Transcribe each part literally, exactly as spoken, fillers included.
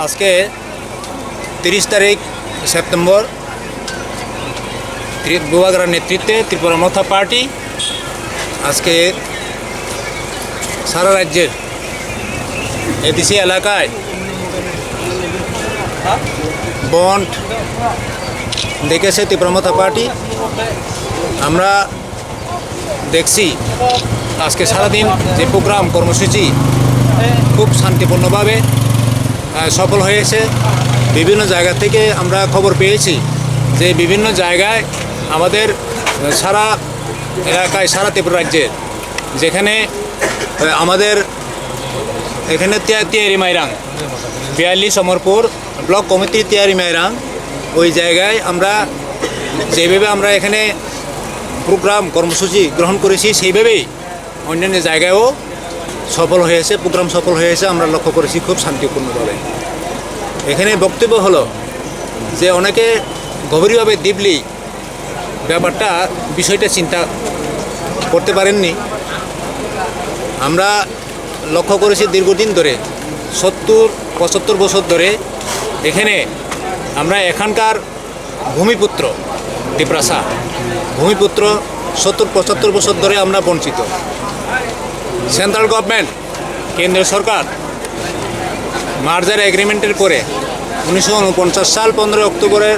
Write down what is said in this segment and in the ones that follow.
আজকে তিরিশ তারিখ সেপ্টেম্বর, ত্রি-, বুবাগ্রার নেতৃত্বে ত্রিপুরা মথা পার্টি আজকে সারা রাজ্যের এডিসি এলাকায় বন্ধ ডেকেছে ত্রিপুরা মথা পার্টি। আমরা দেখছি আজকে সারাদিন যে প্রোগ্রাম কর্মসূচি খুব শান্তিপূর্ণভাবে, আহ, সফল হয়েছে। বিভিন্ন জায়গা থেকে আমরা খবর পেয়েছি যে বিভিন্ন জায়গায় আমাদের, আহ, সারা এলাকায়, সারা ত্রিপুরা রাজ্যে যেখানে, আহ, আমাদের এখানে তিয়া-, তিয়ারি মাইরাং, বিয়াল্লিশ অমরপুর ব্লক কমিটির তিয়ারি মাইরাং, ওই জায়গায় আমরা যেভাবে আমরা এখানে প্রোগ্রাম কর্মসূচি গ্রহণ করেছি, সেইভাবেই অন্যান্য জায়গায়ও সফল হয়েছে, প্রোগ্রাম সফল হয়েছে, আমরা লক্ষ্য করেছি খুব শান্তিপূর্ণভাবে। এখানে বক্তব্য হলো যে অনেকে গভীরভাবে, ডিপলি ব্যাপারটা, বিষয়টা চিন্তা করতে পারেননি। আমরা লক্ষ্য করেছি দীর্ঘদিন ধরে, সত্তর পঁচাত্তর বছর ধরে এখানে আমরা এখানকার ভূমিপুত্র তিপ্রাসা, ভূমিপুত্র সত্তর পঁচাত্তর বছর ধরে আমরা বঞ্চিত। সেন্ট্রাল গভর্নমেন্ট, কেন্দ্র সরকার মার্জার এগ্রিমেন্টের পরে উনিশশো ঊনপঞ্চাশ সাল পনেরোই অক্টোবরের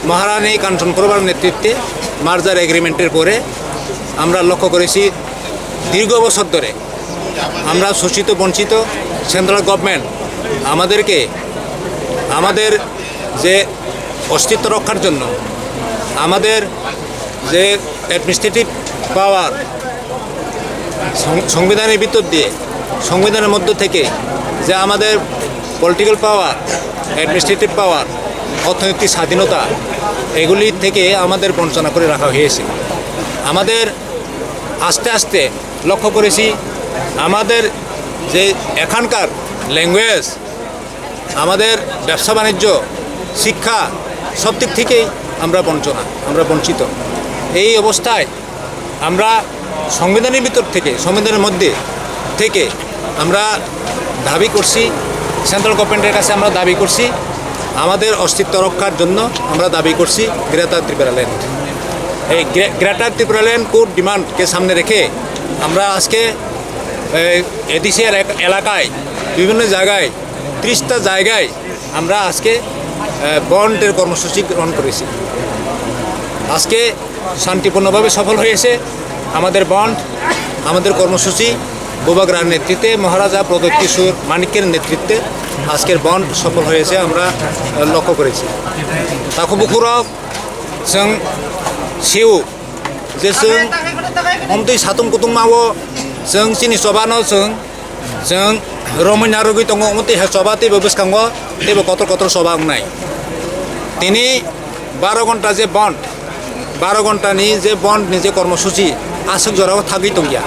মহারানী কাঞ্চন প্রভার নেতৃত্বে মার্জার এগ্রিমেন্টের পরে আমরা লক্ষ্য করেছি দীর্ঘ বছর ধরে আমরা শোষিত বঞ্চিত। সেন্ট্রাল গভর্নমেন্ট আমাদেরকে, আমাদের যে অস্তিত্ব রক্ষার জন্য, আমাদের যে অ্যাডমিনিস্ট্রেটিভ পাওয়ার, সং-, সংবিধানের ভিতর দিয়ে, সংবিধানের মধ্য থেকে যে আমাদের পলিটিক্যাল পাওয়ার, অ্যাডমিনিস্ট্রেটিভ পাওয়ার, অর্থনৈতিক স্বাধীনতা, এগুলি থেকে আমাদের বঞ্চনা করে রাখা হয়েছে। আমাদের আস্তে আস্তে লক্ষ্য করেছি, আমাদের যে এখানকার ল্যাঙ্গুয়েজ, আমাদের ব্যবসা বাণিজ্য, শিক্ষা, সব দিক থেকেই আমরা বঞ্চনা, আমরা বঞ্চিত। এই অবস্থায় আমরা সংবিধানের ভিতর থেকে, সংবিধানের মধ্যে থেকে আমরা দাবি করছি, সেন্ট্রাল গভর্নমেন্টের কাছে আমরা দাবি করছি, আমাদের অস্তিত্ব রক্ষার জন্য আমরা দাবি করছি গ্রেটার ত্রিপুরা ল্যান্ড। এই grey-, greater Tripura land code ডিমান্ডকে সামনে রেখে আমরা আজকে, এই, এডিসি এলাক-, এলাকায় বিভিন্ন জায়গায়, ত্রিশটা জায়গায় আমরা আজকে, আহ, বন্ধের কর্মসূচি গ্রহণ করেছি। আজকে শান্তিপূর্ণভাবে সফল হয়েছে আমাদের বন্ধ, আমাদের কর্মসূচি। বুবাগ্রার নেতৃত্বে, মহারাজা প্রদ্যোত কিশোর মাণিক্যের নেতৃত্বে আজকের বন্ধ সফল হয়েছে, আমরা, আহ, লক্ষ্য করেছি। Takhuk bukhurok, chwng sio je chwng omtwi satung kutung mao, chwng chini choba no chwng, chwng romwi narwgwi tongo, omtwi hai choba teibo bwskango teibo kotor kotor choba wngnai. Tini baro ghonta je bond, baro ghonta ni je bond ni je kormosuchi aswk jorao thagwi tongya.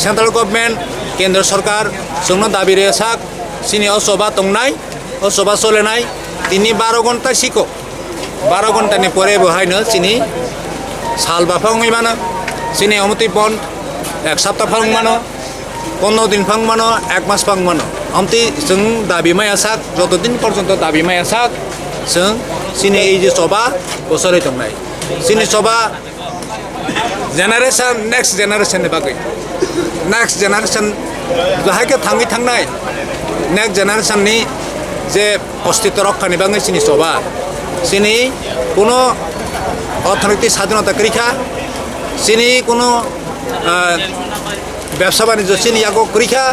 Central government, kendro sorkar chwngno dabi rwya sak, chini o choba tongnai, o choba cholenai, tini baro ghonta siko. Baro ghonta ni pore bo haino chini sal ba phangwi mano, chini omotwi bond ek sapta phang mano, pondro din phang mano, ek mas phang mano. Omtwi chwng dabi maya sak, joto din porjonto dabi maya sak, chwng chini ei je choba bo choli tongnai. Chini choba generation, next generation ni bagwi, next generation bahai khe thangwi thangnai, next generation ni je ostitto rokha ni bagwi chini choba, chini kuno orthonoitik sadhinota kwrwi kha, chini kuno, ah, bebsa banijjo chini yago kwrwi kha,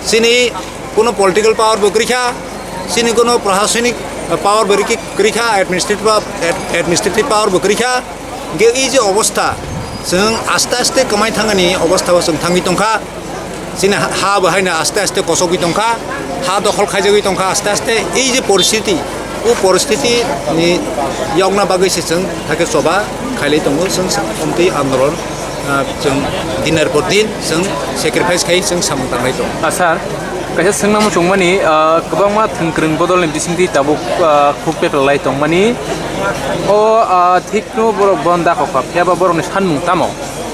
chini kuno political power bo kwrwi kha, chini kuno prashasonik power bo rikhi kwrwi kha, administrative, administrative power bo kwrwi kha. Hingke ei je obostha, chwng aste aste kwmai thangani obostha o chwng thangwi tongkha. Chini ha, ha bo haino aste aste kosogwi tongkha, ha dokhol khaijagwi tongkha aste aste. Ei je poristiti, o poristiti ni yokna bagwi se chwng hakhe choba khailai tongo, chwng omtwi andolon, ah, chwng dinner por din chwng sacrifice khai chwng samung tanglai tongo. Ah, sir, kaisa swngna muchungmani, ah, kwbangma thwngkwrwng bodolni bisingtwi tabuk, ah, khuk bepla lai tongmani. O, ah, thik no borok bon da kokha, phiya ba borokni sanmung tamo?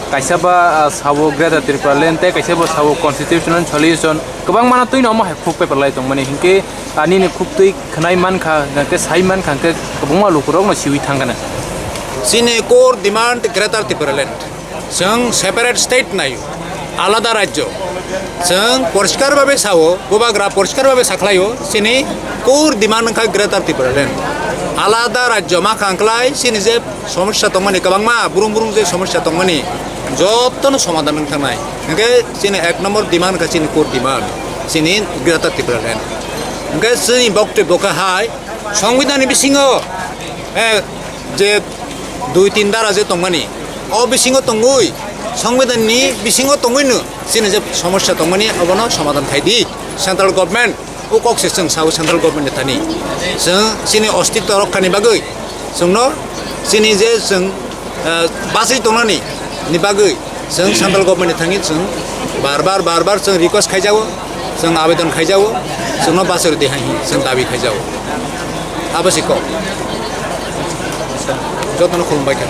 Kaisa ba, ah, sabo Greater Tipraland tei kaisa bo sabo Constitutional Solution. Kwbangma no twino omo hai khuk paper lai tongmani hinkhe, ah, nini khuk twi khwnai mankha, hinkhe sai mankha, hinkhe kwbangma lukurokno siwi thangkha na. Chini core demand Greater Tipraland. Chwng separate state naio, alada rajyo. Chwng poriskar babe sao, bubagra poriskar babe sakhlaio, chini core demand wngkha Greater Tipraland. Alada rajyo ma khangklai, chini je somosya tongmani kwbangma, burung burung je somosya tongmani, jotono somadan wng thangnai. Hinkhe chini ek nombor demand kha chini core demand, chini Greater Tipraland. Hinkhe chini boktobyo kha hai, Songbidanni bisingo, eh, je dui tin dara je tongmani, o bisingo tongwi, Songbidanni bisingo tongwino chini je somosya tongmani, obono somadan khai di. Central government, o kok se chwng sao central government ni thani. Chwng chini ostitw rokha ni bagwi, chwngno chini je chwng, eh, bachwi tongnani ni bagwi chwng central government ni thangwi chwng bar bar, bar bar chwng request khaijago, chwng abedon khaijago, chwngno bachwi rwdi hai chwng dabi khaijago. Abo se kok. Jotono khulumbai kha.